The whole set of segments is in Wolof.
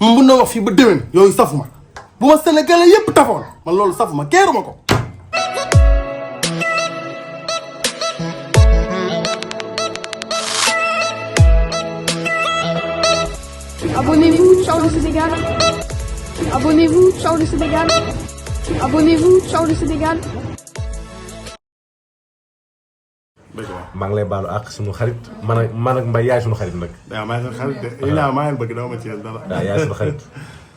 moom mun na wax fii ba déwén yooyu safuma bu ma Sénégalais yépp tafoon man loolu safuma keeruma ko. Abonnez-vous, ciao le Sénégal. Abonnez-vous, ciao le Sénégal. Abonnez-vous, ciao le Sénégal. maa ngi lay baalu ak sunu xarit man ak Mbaye yaay sunu xarit nag. waaw maa ngi xarit de yéen a maa ngi bëgg dama ci dara. waaw yaay sunu xarit.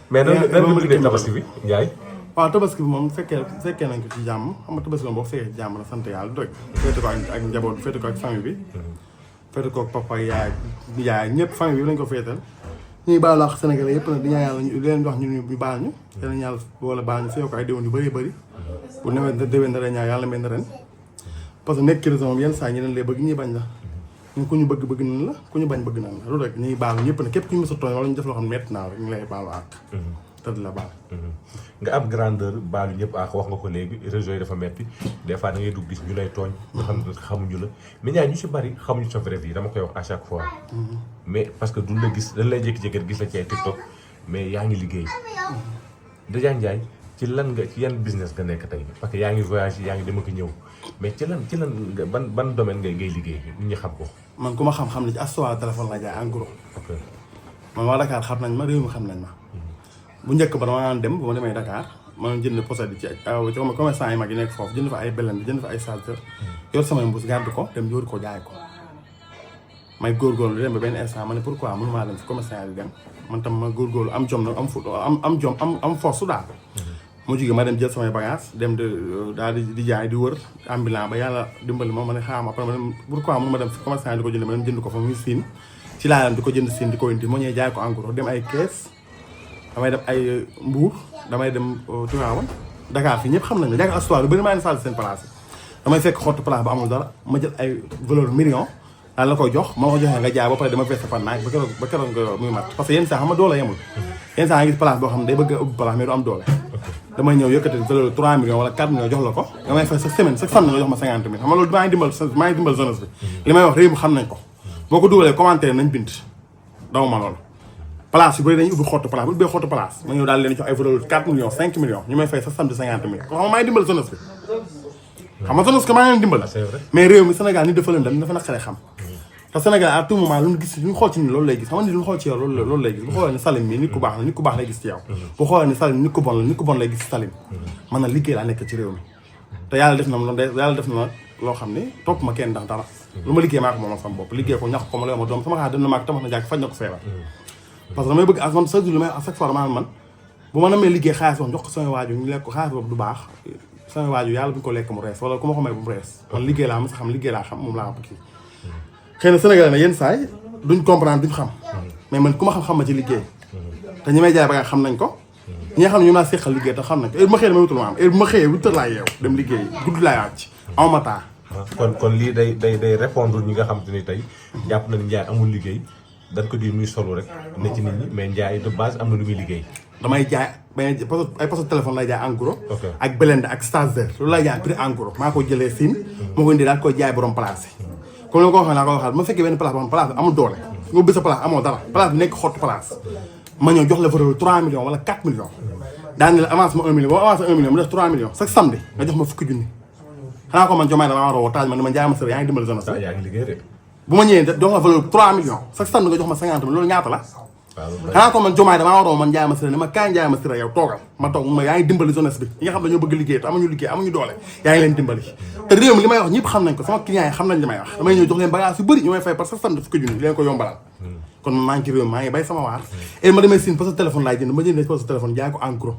mais nan nga tuddee tabaski bi Ndiaye. waaw tabaski bi moom fekkee nañ ko ci jàmm xam nga tabaski moom boo fekkee ci jàmm la sant yàlla doy. féete ko ak njaboot féete ko ak famille bi. féete ko ak papa yaay ñëpp famille bi lañ ko féetal. ñuy baalu ak Sénégalais yëpp nag di ñaan yàlla ñu leen wax ñu baal ñu. yàlla ñu yàlla wala baal ñu feew ko ay déwén yu bëree bëri. bu newee déwén dara ñaan yàlla mel na ren. parce que nekk kilifa moom yenn saa ñeneen lay bëgg ñuy bañ la. ñu ku ñu bëgg nañ la ku ñu bañ bëgg nañ la loolu rek ñuy baalu ñëpp nag képp ku ñu mës a tooñ wala ñu def loo xam ne métti naa rek ñu lay baalu ak. te di la baal. nga am grandeur baalu ñëpp ak wax nga ko léegi réseau yi dafa metti des fois da ngay dugg gis ñu lay tooñ. nga xam ne xamuñu la mais ñaar ñu si bari xamuñu sa vraie vie dama koy wax à chaque fois. mais parce que duñ la gis dañ lay jékki-jékki gis la ci ay TikTok mais yaa ngi liggéey. Déjà Ndiaye ci lan nga ci yan business nga nekk tey parce que yaa ngi voyage yaa ngi dem ak ñëw mais ci lan nga ban domaine ngay liggéey nit ñi xam ko. man ku ma xam-xam ne ci astuwaar téléphone la jaay en gros. ok man waa Dakar xam nañ ma réew mi xam nañ ma. bu njëkk ba dama naan dem bu ma demee Dakar ma jënd pochette ci commerçant yi mag yi nekk foofu jënd fa ay belend jënd fa ay chargeur yor samay mbuus garde ko dem jóori ko jaay ko. may góorgóorlu dem ba benn instant ma ne pourquoi mënu maa dem fi commerçant yi dem man tam ma góorgóorlu am jom nag am jom am force daal. mu jógee ma dem jël samay bagage dem daal di jaay di wër ambulant ba yàlla dimbali ma ne xaaral ma après ma dem pourquoi mënu ma dem fi commerçant yi di ko jënd ma dem jënd ko fa muy siin ci laa dem di ko jënd siin di ko indi moo ñëwee jaay ko en gros dem ay kees damay dem ay Mbour damay dem Tivaouane Dakar fii ñëpp xam nañ ne jàng histoire yu bëri maa ngi sàll seen place yi damay fekk xottu place ba amul dara ma jël ay valeur million daal la koy jox ma ko joxee nga jaay ba pare dama verser fan naag ba keroog nga muy mat parce que yenn saa xam nga doole yemul yenn saa nga gis place boo xam ne day bëgg a ubbi place mais du am doole damay ñëw yëkkati valeur 3 millions wala 4 millions jox la ko nga may fay chaque semaine chaque fan nga jox ma 50 000 xam nga loolu maa ngi dimbal jeunesse bi li may wax réew mi xam nañ ko boo ko dugalee commentaire nañ bind daw ma loolu place yu bëri dañuy ubbi xottu place bu ubbee xottu place ma ñëw daal leen jox ay valeur 4 millions 5 millions ñu may fay chaque samedi 50 000 ko xam nga maa ngi dimbal jeunesse bi xam nga jeunesse que maa ngi leen dimbal mais réew mi Sénégal nit dafa leen dem dafa naqaree xam te Sénégal à tout moment lu ñu gis lu ñu xool ci ni loolu lay gis xam nga ni lu ñu xool ci yow loolu lay gis bu xoolee ne Salim mii nit ku baax la nit ku baax lay gis ci yow bu xoolee ne Salim nit ku bon la nit ku bon lay gis ci Salim man na liggéey laa nekk ci réew mi te yàlla def na loo xam ne topp ma kenn ndax dara lu ma liggéey maa ko moomal sama bopp liggéey ko ñax ko ma la ma doom sama xaar dem na maag tabax na jàkk faj na ko feebar parce que damay bëgg ak man chaque jour lu may à chaque fois man bu ma namee liggéey xaalis wax jox ko sama waaju ñu lekk ko xaalis boobu du baax sama waaju yàlla bu ñu ko lekk mu rees wala ku ma ko may bu mu rees man liggéey laa ma sa xam liggéey laa xam moom laa bëgg xëy na Sénégalais nag yenn saay duñ comprendre duñ xam mais man ku ma xam ma ci liggéey te ñi may jaay ba nga xam nañ ko ñi nga xam ne ñu naa seqal liggéey te xam nañ ko heure bu ma xëyee damay wutul ma am heure bu ma xëyee 8 heures laay yeew dem liggéey guddi laay wàcc awma taa kon lii day répondre ñi nga xam te ni tey jàpp na ni Ndiaye amul liggéey dañ ko di muy solo rek ne ci nit ñi mais Ndiaye de base am na lu muy liggéey damay jaay ay poste téléphone lay jaay en gros ak belende ak stagiaire loolu lay jaay prix en gros maa ko jëlee siin moo ko indi daal koy jaay borom place yi comme ni ma ko waxee naa ko waxaat ma fekkee benn place boo xam place bi amul doole nga ubbi sa place amoo dara place bi nekk xottu place ma ñëw jox la valeur 3 millions wala 4 millions daan ne la avance ma 1 million boo avance 1 million mu def 3 millions chaque samedi nga jox ma fukki junni xanaa ko man Diomaye dama war a woo taaj ma ne ma njaay ma sër yaa ngi dimbali jeunesse yaa ngi liggéey de bu ma ñëwee jox la valeur 3 millions chaque samedi nga jox ma 50 000 loolu ñaata la xanaa ko man Diomaye damaa war a woo man njaay ma sër ne ma kaay njaay ma sër yow toogal ma toog ma yaa ngi dimbali jeunesse bi ñi nga xam dañoo bëgg liggéey te amuñu doole yaa ngi leen dimbali te réew mi li may wax ñëpp xam nañ ko sama clients yi xam nañ li may wax damay ñëw jox leen bagage yu bëri ñu may fay par sa samedi fukki junni leen ko yombalal kon maa ngi ci réew mi maa ngi bay sama waar et ma demee siin parce que téléphone laay jënd ma jëndee parce que téléphone jaay ko en gros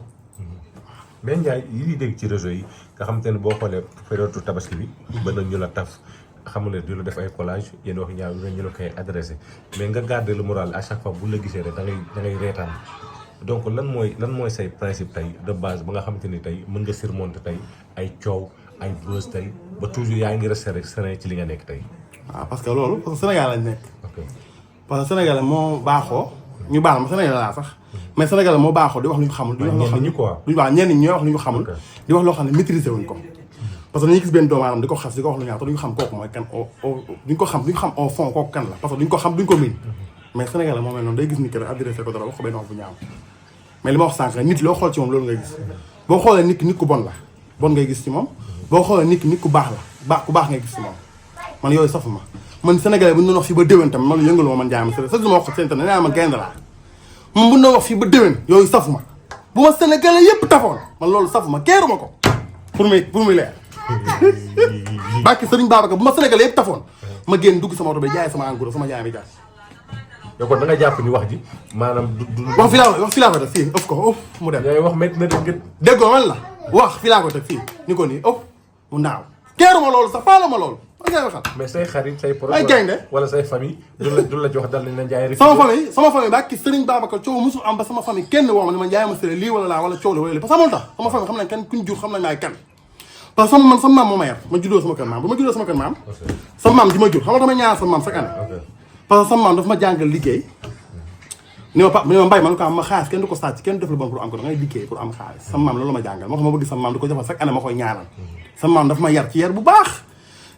mais Ndiaye yi ñuy dégg ci réseau yi nga xam te ne boo xoolee période tabaski bi ba nag ñu la taf xamul ne di la def ay collage yéen wax ñaaw ñu la koy adressé mais nga garder le moral à chaque fois bu la gisee rek da ngay reetaan donc lan mooy say principe tey de base ba nga xamante ni tey mën nga surmonter tey ay coow ay buzz tey ba toujours yaa ngi resté rek serein ci li nga nekk tey. waaw parce que loolu parce que Sénégal lañ nekk. ok parce que Sénégal moo baaxoo ñu baal ma Sénégal laa sax mais Sénégal moo baaxoo di wax lu ñu xamul. di wax loo xam ne duñu wax ñenn ñi ñooy wax lu ñu xamul. di wax loo xam ne maîtriser wuñ ko. parce que dañuy gis benn doomu aadama di ko xas di ko wax lu ñaaw te duñu xam kooku mooy kan duñ ko xam au fond kooku kan la parce que duñ ko xam duñ ko miin mais Sénégal moo mel noonu day gis nit ki rek adressé ko dara wax ko benn wax bu ñaaw mais li ma wax sànq nit loo xool ci moom loolu ngay gis boo xoolee nit ki nit ku bon la bon ngay gis ci moom boo xoolee nit ki nit ku baax la ku baax ngay gis ci moom man yooyu safuma man Sénégalais bu ñu doon wax fii ba déwén tamit man yëngalu ma man Ndiaye Mesere sax ma wax ko seen nee naa man gaynde laa man bu ñu doon wax fii ba déwén yooyu safuma bu ma Sénégalais yëpp tafoon man loolu safuma keeruma ko pour muy leer bàkki Sëriñ Babacar bu ma Sénégalais yëpp tafoon ma génn dugg sama oto bi jaay sama engrais sama jaay bi jaay. yow kon da nga jàpp ni wax ji maanaam du. wax fii laa ko teg fii ëpp ko ëpp mu dem. yaay wax métti na dégg déggoo man la wax fii laa ko teg fii ni ko nii ëpp mu naaw keeruma loolu sax faala ma loolu. mais say xarit say proche ay gaynde wala say famille du la jox dal nañ jaay rek. sama famille bàkki Sëriñ Babacar coow musul am ba sama famille kenn woo ma ne ma Ndiaye Mesere lii wala laa wala coow la wala lii parce que amoon tax sama famille xam nañ kenn kuñ jur xam nañ maay kan parce que sama maam moo ma yar ma juddoo sama kër maam bu ma juddoo sama kër maam sama maam di ma jur xam nga damay ñaanal sama maam chaque année parce que sama maam dafa ma jàngal liggéey ni ma mbay man ko am ma xaalis kenn du ko sàcc kenn du def lu bon pour am ko da ngay liggéey pour am xaalis sama maam loolu la ma jàngal moo tax ma bëgg sama maam di ko defal chaque année ma koy ñaanal sama maam dafa ma yar ci yar bu baax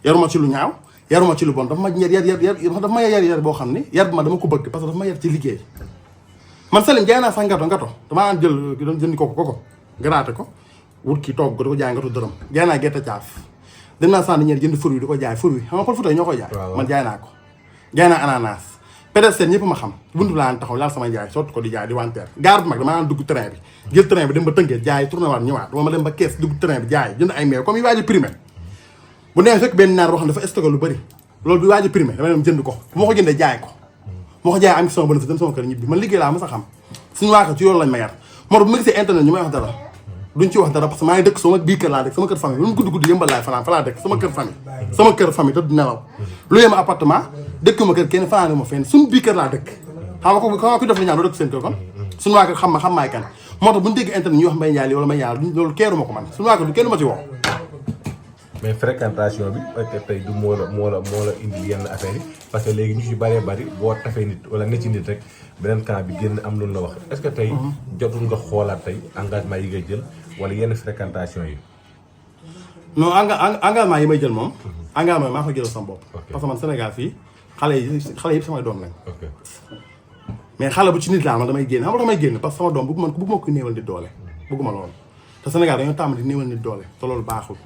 yaruma ci lu ñaaw yaruma ci lu bon dafa ma yar boo xam ni yar bi ma dama ko bëgg parce que dafa ma yar ci liggéey man Salim jaay naa sax ngato damaa jël jëndi koko garaate ko wut kii togg ko di ko jaay ngatu dërëm jaay naa gerte caaf dem naa sànni ñeent jënd fur wi di ko jaay fur wi xam nga Pël Fuuta ñoo koy jaay man jaay naa ko jaay naa ananas pédesteen ñëpp ma xam buntu laa taxaw laal sama jaay sotti ko di jaay di wanteer gaar bu mag damaa naan dugg train bi jël train bi dem ba Tëngéej jaay tourné waat ñëwaat dama ma dem ba kees dugg train bi jaay jënd ay meew comme yi waaj a primé bu nee fekk benn naar boo xam ne dafa stocké lu bëri loolu bi waaj a primé dama dem jënd ko bu ma ko jëndee jaay ko moo ko jaay am ci sama bénéfice dem sama kër ñibbi man liggéey laa ma sa xam suñu waaka ci yoonu lañ ma yar moo tax bu ma gisee internet ñu may wax dara duñ ci wax dara parce que maa ngi dëkk sama bii kër laa dëkk sama kër famille lu mu guddi yëmbal laay fanaan fa laa dëkk sama kër famille tëdd nelaw lu yem appartement dëkk ma kër kenn fanaane ma fenn suñu bii kër laa dëkk xam nga ko def la ñaan doo dëkk seen kër kon suñu waa kër xam maay kan moo tax bu ñu dégg internet ñu wax Mbaye Ndiaye lii wala Mbaye Ndiaye loolu keeruma ko man suñu waa kër du kenn ma ci woo mais fréquentation bi tey du moo la indi yenn affaire yi parce que léegi ñu ci bëree bëri boo tafee nit wala ne ci nit rek beneen camp bi génn am loolu la wax est-ce que tey jotul nga xoolaat tey engagement yi ngay jël wala yenn fréquentation yi. non engagement yi may jël moom. engagement yi maa ko jël sama bopp. parce que man Sénégal fii xale yëpp samay doom lañ. mais xale bu ci nit laa man damay génn xam nga damay génn parce que sama doom bëgguma ko néewal nit doole bëgguma loolu te Sénégal dañoo tàmm di néewal nit doole te loolu baaxul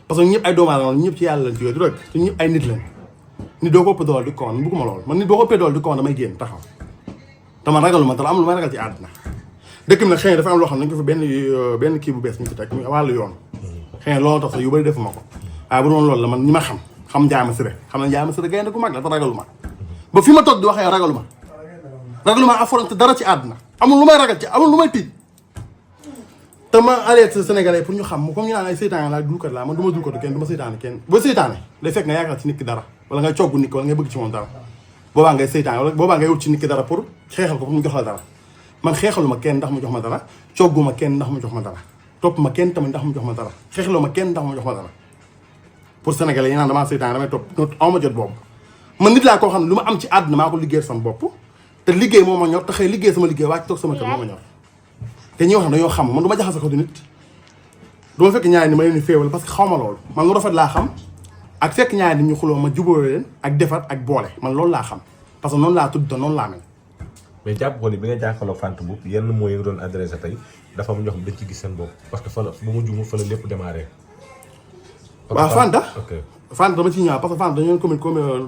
parce que ñëpp ay doomu aadama ñëpp ci yàlla lañ jógee du rek te ñëpp ay nit lañ nit doo ko ëpp doole di ko man bëgguma loolu man nit boo ko ëppee doole di ko damay génn taxaw te man ragaluma dara am lu may ragal ci àddina dëkk bi nag xëy na dafa am loo xam ne dañ ko fi benn kii bu bees ñu ci teg muy wàllu yoon xëy na loolu tax sax yu bëri defuma ko waaye bu doon loolu la man ñi ma xam Ndiaye Mesere xam na Ndiaye Mesere gaynde gu mag la te ragaluma ba fi ma toog di waxee ragaluma affronté dara ci àddina amul lu may ragal ci amul lu may tiit te ma arrêté Sénégalais pour ñu xam comme ñu naan ay seytaane laa dulkat laa man du ma dulkatu kenn du ma seytaane kenn boo seytaane day fekk nga yaakaar ci nit ki dara wala ngay coggu nit ki wala ngay bëgg ci moom dara boobaa ngay seytaane wala boobaa ngay wut ci nit ki dara pour xeexal ko pour mu jox la dara man xeexaluma kenn ndax mu jox ma dara cogguma kenn ndax mu jox ma dara topp ma kenn tamit ndax mu jox ma dara xeexaluma kenn ndax mu jox ma dara pour Sénégalais yi naan damaa seytaane damay topp not aw ma jot boobu man nit laa koo xam ne lu ma am ci àdduna maa ko liggéey sama bopp te liggéey moo ma ñor te xëy liggéey sama liggéey wàcc toog sama kër moo ma ñor te ñi wax ne dañoo xam man du ma jaxase ko du nit du ma fekk ñaari ni ma leen di féewal parce que xaw ma loolu man lu rafet laa xam ak fekk ñaari nit ñu xuloo ma jubóo leen ak defar ak boole man loolu laa xam parce que noonu laa tudd te noonu laa mel. mais jàpp ko ni bi nga jàkkaarloo Fanta Mboup yenn mooy yi nga doon adressé tey dafa am ñoo xam dañ ci gis seen bopp parce que fa la bu ma juumul fa la lépp démarré. waaw Fanta Fanta dama ci ñëwaat parce que Fanta dañoo comme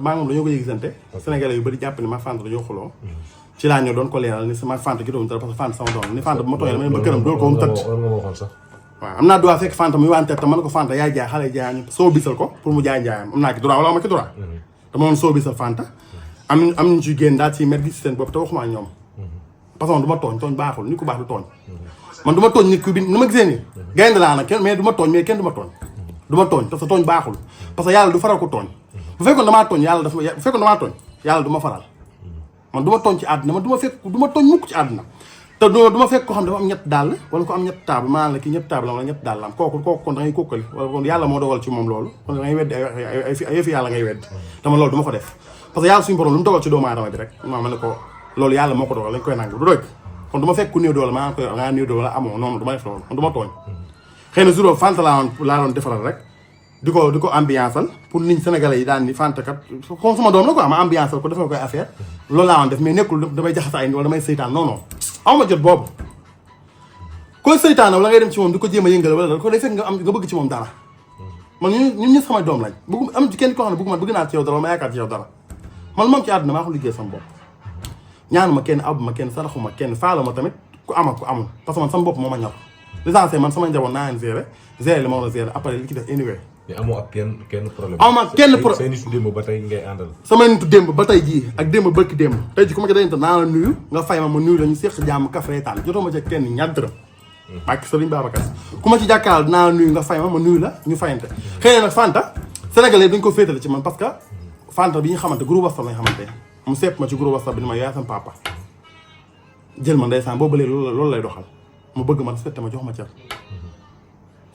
maa ngi dañoo ko yëgisante Sénégalais yu bëri jàpp ni ma Fanta dañoo xuloo ci laa ñëw doon ko leeral ni sama Fanta gi doon dara parce que Fanta sama doom ni Fanta bu ma tooyee dama ba këram dool ko mu tëdd waaw am naa droit fekk Fanta muy wanteer te mën na ko Fanta yaay jaay xale jaay ñu soo bisal ko pour mu jaay njaayam am naa ki droit wala ama ki droit dama doon soo bisal Fanta am ñu ci génn daal ci met gi si seen bopp te waxuma ñoom parce que man du ma tooñ baaxul nit ku baax du tooñ man du ma tooñ nit ku bi ni ma gisee ni gaynde laa nag kenn mais du ma tooñ mais kenn du ma tooñ du ma tooñ parce que tooñ baaxul parce que yàlla du faral ko tooñ bu fekkoon damaa tooñ yàlla dafa bu fekkoon damaa tooñ yàlla du ma faral man du ma tooñ ci àdduna man du ma tooñ mukk ci àdduna te du ma fekk ko xam dafa am ñett dàll wala ko am ñett table maanaam la kii ñett table la wala ñett dàll la am kooku kon da ngay kókkali wala kon yàlla moo dogal ci moom loolu kon da ngay weddi ay yëfi yàlla ngay weddi dama loolu du ma ko def parce que yàlla suñu borom lu mu dogal ci doomu aadama bi rek ma ne ko loolu yàlla moo ko dogal lañ koy nangu du dëgg kon du ma fekk ku néew doole maa koy ngaa néew doole amoo noonu du ma def loolu man du ma tooñ xëy na jour Fanta laa doon defaral rek di ko ambianceal pour nit sénégalais yi daan ni Fanta kat comme sama doom la quoi ma ambianceal ko defal koy affaire loolu laa woon def mais nekkul damay jaxase ay wala damay seytaan non awma jot boobu koy seytaan wala ngay dem ci moom di ko jéem a yëngal wala ko day fekk nga bëgg ci moom dara man ñun ñëpp samay doom lañ bëgg am ci kenn koo xam ne bëgg naa ci yow dara ma yaakaar ci yow dara man moom ci àdduna maa ko liggéey sama bopp ñaanuma kenn abuma kenn saraxuma kenn faaluma tamit ku am ak ku amul parce que man sama bopp moo ma ñor l'essentiel man sama njaboot naa leen gérer li ma war a gérer après li ci def anyway mais amoo ak kenn problème. amoo ak kenn problème seen nitu démb ba tey ngay àndal. sama nitu démb ba tey jii ak démb bëkki démb tey jii ku ma ci dañu naa la nuyu nga fay ma nuyu la ñu seq jàmm kafre taal jotoo ma ca kenn ñaar dërëm bàkki Sëriñ Babacar ku ma ci jàkkaarloo dinaa la nuyu nga fay ma nuyu la ñu fayante xëy na nag Fanta sénégalais dañ ko féetale ci man parce que Fanta bi ñu xamante groupe WhatsApp lañ xamante mu sepp ma ci groupe WhatsApp bi ni ma yaay sama papa jël ma ndeysaan boobu léegi loolu lay doxal mu bëgg ma respecté ma jox ma cër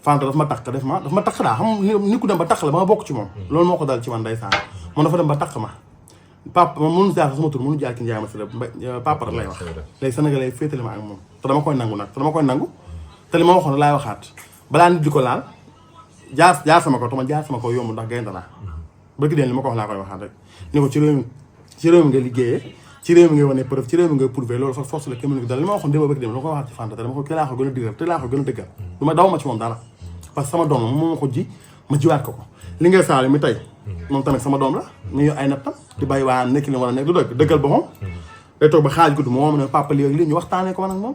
Fanta daf ma takk daf ma takk daa xam ni ku dem ba takk la ba ma bokk ci moom loolu moo ko dal ci man ndeysaan moom dafa dem ba takk ma papa ma mënu jaar sama tur mënu jaar ki njaay ma si la papa rek lay wax léegi sénégalais féetale ma ak moom te dama koy nangu nag te dama koy nangu te li ma waxoon laay waxaat balaa nit di ko laal jaar sama ko te ma jaar sama ko yomb ndax gaynde laa bëgg deen li ma ko wax laa koy waxaat rek ni ko ci réew mi nga liggéeyee ci réew mi ngay wane preuve ci réew mi ngay prouvé loolu fa force la kenn mënu ko dal li ma waxoon déma bëgg dem la ko waxaat ci Fanta te dama ko laa ko gën a dëggal te laa ko gën a dëggal du ma daw ma ci moom dara parce que sama doom la moom ma ko ji ma jiwaat ko li ngay saali mi tey moom tamit sama doom la mu ngi ay nattam di bàyyi waa nekk li war a nekk du dëggal boppam day toog ba xaaj guddi moom ne papa lii ak lii ñu waxtaanee ko man ak moom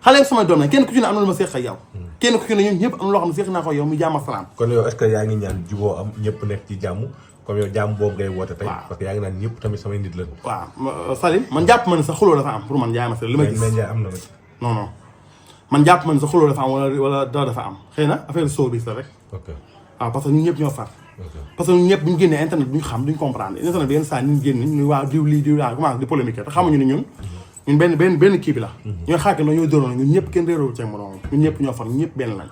xale sama doom la kenn ku ci ne am na lu ma seeq ak yow kenn ku ci ne ñun ñëpp am loo xam ne seeq naa ko yow mu jàmm salaam kon yow est-ce que yaa ngi ñaan juboo am ñëpp nekk ci jàmm comme yow jàmm boobu ngay woote tey parce que yaa ngi naan ñëpp tamit samay nit la waaw Salim man jàpp ma ne sa xuloo dafa am pour man jaay ma li ma gis mais am na non man jàpp ma ne sa xuloo dafa am wala dara dafa am xëy na affaire showbiz la rek waaw parce que ñun ñëpp ñoo far parce que ñun ñëpp bu ñu génnee internet duñu xam duñu comprendre internet bi yenn saa ñu génn ñu waaw diw lii diw laa commencé di polémique te xamuñu ni ñun benn kii bi la ñooy xaake na ñoo dóoroon ñun ñëpp kenn réerówu ceeg moroom ñun ñëpp ñoo far ñun ñëpp benn lañ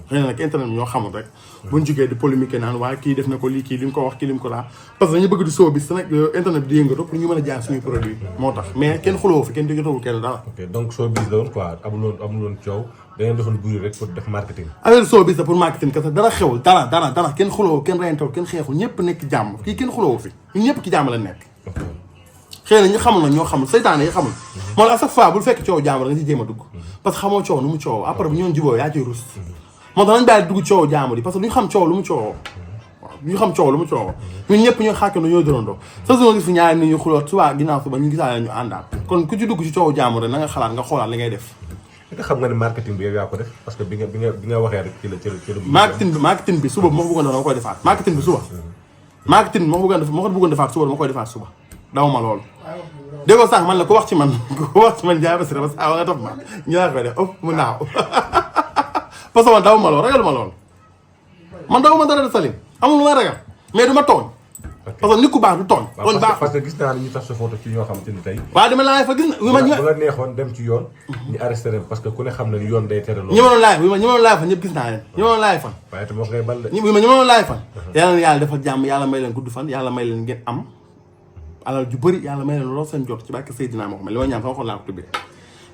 xëy na nag internet bi ñoo xamul rek buñ jógee di polémique naan waaye kii def na ko lii kii li mu ko wax kii li mu ko laa parce que dañu bëgg di soo bi internet bi di yëngatu pour ñu mën a jaay suñuy produit moo tax mais kenn xuloo fi kenn di jotawul kenn dara donc soo bis la woon quoi amuloon coow da ngeen defoon bruit rek pour def marketing affaire soo bis la pour marketing kese dara xewul dara kenn xuloo kenn reyantewul kenn xeexul ñëpp nekk jàmm kii kenn xuloo fi ñun ñëpp ki jàmm la nekk xëy na ñu xamul nag ñoo xamul seytaane yi xamul moo la à chaque fois bul fekk coow jàmm nga ci jéem a dugg parce que xamoo coow nu mu coow après bu ñoon juboo yaa ciy rus moo tax nañ bàyyi dugg coow jàmm yi parce que duñu xam coow lu mu coowoo waaw duñu xam coow lu mu coowoo ñun ñëpp ñoo xàkkandoo ñoo dërandoo sa su nga gis fi ñaari nit ñu xuloo suba ginnaaw suba ñu gisaale ñu àndaat kon ku ci dugg ci coow jàmm rek na nga xalaat nga xoolaat li ngay def nga xam nga ne marketing bi yow yaa ko def parce que bi nga waxee rek ci la marketing bi suba moo ko bëggoon def dama koy defaat marketing bi suba marketing moo ko bëggoon defaat suba dama koy defaat suba daw ma loolu déggoo sànq man la ko wax ci man jaay ba si rek saa nga topp ma ñu laa koy def mu naaw parce que man daw ma lool ragal ma lool man daw ma dara de Salim amul lu ma ragal mais du ma tooñ parce que nit ku baax du tooñ tooñ baax parce que gis naa ne ñu tax sa photo ci ñoo xamante ni tey waaw dama laay fa gis na bu la neexoon dem ci yoon ñu arrêté leen parce que ku ne xam ne yoon day tere loolu ñi ma doon laay ñi ma doon laay fan ñëpp gis naa leen ñi ma doon laay fan waaye te moo ngay bal de ñi ma doon laay fan yàlla na yàlla defal jàmm yàlla may leen gudd fan yàlla may leen ngeen am alal ju bëri yàlla may leen lool seen jot ci bàkk Seydina Mohamed li ma ñaan sama xol laa ko tubbee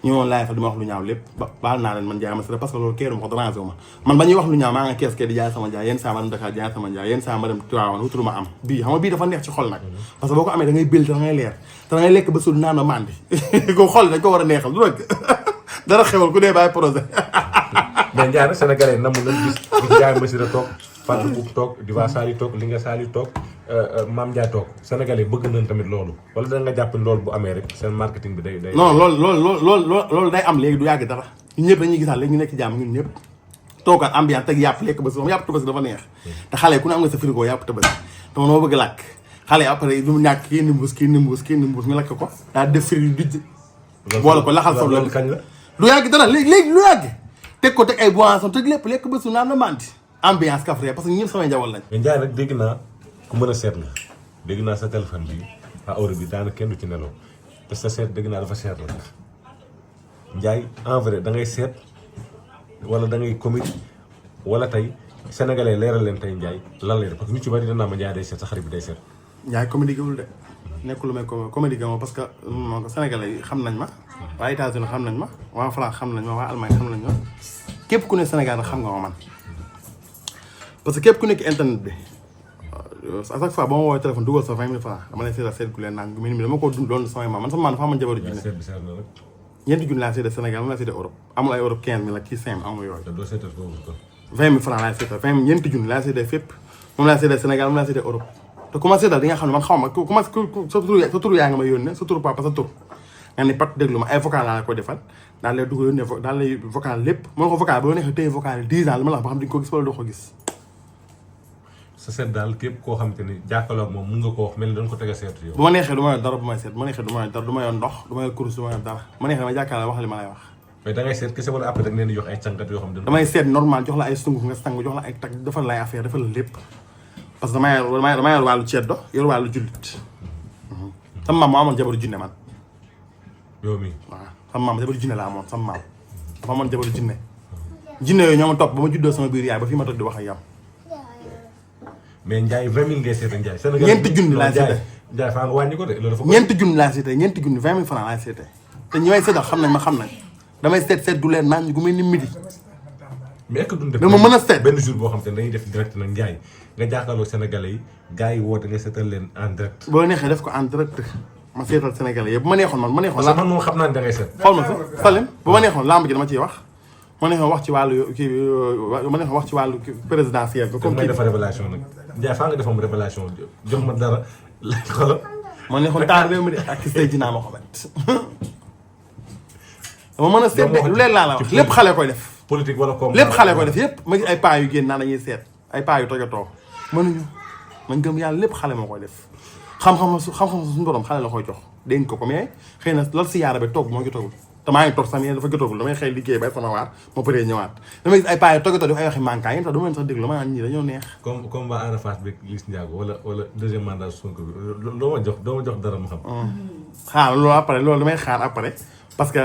ñu woon laay fa di ma wax lu ñaaw lépp baal naa leen man jaay ma si parce que loolu keeru ma ko dérangé wu ma man ba ñuy wax lu ñaaw maa nga kees kee di jaay sama jaay yenn saa ma dem Dakar jaay sama jaay yenn saa ma dem Tivaouane wutulu ma am bii xam nga bii dafa neex ci xol nag parce que boo ko amee da ngay bël te da ngay leer te da ngay lekk ba sul naan ma mandi ko xol dañ ko war a neexal du rek dara xewal ku dee bàyyi projet mais Ndiaye nag sénégalais namu la gis jaay ma si la toog Fatou Boub toog Diva Sali toog Linga Sali toog Mame Ndiaye toog sénégalais bëgg nañ tamit loolu wala da nga jàpp ne loolu bu amee rek seen marketing bi day non loolu day am léegi du yàgg dara ñun ñëpp dañuy gisaat léegi ñu nekk jàmm ñun ñëpp toogaat ambiance teg yàpp lekk ba si moom yàpp tabaski dafa neex te xale yi ku ne am nga sa frigo yàpp tabaski te man moo bëgg làkk xale yi après du mu ñàkk kii nimbuus nga lakk ko daa def firi dijj boole ko laxal soble loolu kañ la du yàgg dara léegi lu yàgg teg ko teg ay boisson teg lépp lekk ba su naan na manti ambiance kafre parce que ñëpp samay njaboot lañ mais Ndiaye nag dégg naa ku mën a seet la dégg naa sa téléphone bi awra bi daanaka kenn du ci nelaw te sa seet dégg naa dafa seet la Ndiaye en vrai da ngay seet wala da ngay comédie wala tey sénégalais leeral leen tey Ndiaye lan lay def parce que ñu ci bari danaa ma Ndiaye day seet sa xarit bi day seet. Ndiaye comédie gawul de nekkul lu may comédie gawul parce que sénégalais yi xam nañ ma waa États-Unis xam nañ ma waa France xam nañ ma waa Allemagne xam nañ ma képp ku ne Sénégal xam nga ma man parce que képp ku nekk internet bi à chaque fois ba ma woowee téléphone dugal sa 20 000 francs dama lay seetal seet ku leen naan mi dama ko dund loolu samay maam man sama maam dafa amoon jabaru junne seet bi seet na rek. ñeenti junni laa seetee Sénégal moom laa seetee Europe amul ay Europe 15 000 ak kii 5 000 amul yooyu te doo seetal foofu ko. 20 000 francs laay seetal 20 ñeenti junni laa seetee fépp moom laa seetee Sénégal moom laa seetee Europe te ku ma seetal di nga xam ne man xaw ma ku ma sa tur yaa nga ma yónnee sa tur papa sa tur nga ni pat déglu ma ay vocal laa la koy defal daal lay dugg yónnee daal lay vocal lépp mën ko vocal boo neexee téye vocal 10 ans li ma la wax ba xam di nga ko gis wala doo ko gis sa seet daal képp koo xamante ni jàkkaarloo ak moom mun nga ko wax mel ni doon ko teg a seetu yow. bu ma neexee du ma yor dara bu may seet bu ma neexee du ma yor dara du ma yor ndox du ma yor kurus du ma yor dara bu ma neexee dama jàkkaarloo wax li ma lay wax mais da ngay seet kese wala après da nga leen di jox ay càngat yoo xam ne. damay seet normal jox la ay sunguf nga sang jox la ay tag defal lay affaire defal la lépp parce que dama yor wàllu ceddo yor wàllu jullit sama maam moo amoon jabaru jinne man yow mii. waaw sama maam jabaru jinne la amoon sama maam dafa amoon jabaru jinne jinne yooyu ñoo ma topp ba ma juddoo sama biir yaay ba fii ma toog di wax ak yow mais Ndiaye 20 000 ngay seetee Ndiaye. Sénégal ñeenti junni laa seetee Ndiaye faa nga wàññi ko de loolu dafa. ñeenti junni laa seetee ñeenti junni 20 000 francs laa seetee te ñi may seetal xam nañ ma xam nañ damay seet du leen naan gu mel ni midi mais est-ce que duñ def dama mën a seet benn jour boo xam te ne dañuy def direct nag Ndiaye nga jàkkaarloo Sénégalais yi gars yi woote nga seetal leen en direct. boo neexee def ko en direct ma seetal Sénégalais yëpp bu ma neexoon man ma neexoon parce que man moom xam naa ne da ngay seet. xool ma fi Salim bu ma neexoon lamb ji dama ciy wax ma neexoon wax ci wàllu kii ma neexoon wax ci wàllu présidentiel bi comme comme may kii defa révélation nag Ndiaye faa nga defam révélation jox ma dara xoolal. ma neexoon taal réew mi de ak Seydina Mohamed dama mën a seet de lu leen laa la wax lépp xale koy def politique wala comme lépp xale koy def yëpp ma gis ay paa yu génn naan dañuy seet ay paa yu tojatoo mënuñu man gëm yàlla lépp xale moo koy def xam-xam suñu borom xale la koy jox dégg ko mais xëy na lal si yaara bi toog moo jotagul te maa ngi toog sax dafa jotagul damay xëy liggéey bay sama waar ma paree ñëwaat damay gis ay paa yu tojatoo def ay waxi manquant yi tax du ma leen sax déglu ma naan ñii dañoo neex comme ba Ada Fass bi Liss Ndiago wala deuxième mandat Sonko bi doo ma jox dara ma xam. xaar loolu après loolu damay xaar après parce que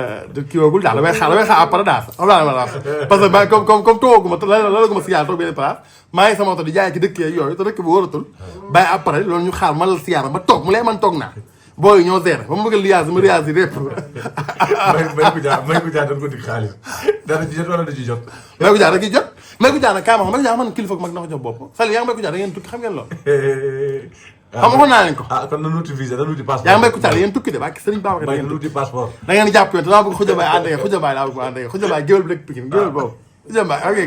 kii woogul daal damay xaar après daal xam naa la parce que ba comme tooguma lalaguma si yàlla toog benn place maa ngi sama oto di jaay ci dëkk yooyu te dëkk bi wóoratul bàyyi après loolu ñu xaar ma lal si yàlla ba toog mu lay man toog naa booy ñoo géré ba ma bëgg liaas ma liaas yi lépp may ko jaar dañ ko dig xaalis dara ci jot wala da ci jot. may ko jaar da ciy jot may ko jaar nag kaa ma xam may ko jaar man kilifa mag na ko jox bopp Sali yaa ngi may ko jaar da ngeen tukki xam ngeen loolu xam nga naa leen ko kon na nuti visa da nuti passeport yaa ngi may ko jaar da ngeen tukki de ba Sëriñ Babacar da ngeen nuti passeport da ngeen jàpp yoon te dama bëgg Khoudia Baye ànd ak Khoudia Baye laa bëgg ànd ak Khoudia Baye géwél bi rek Pikine géwél boobu Khoudia Baye ok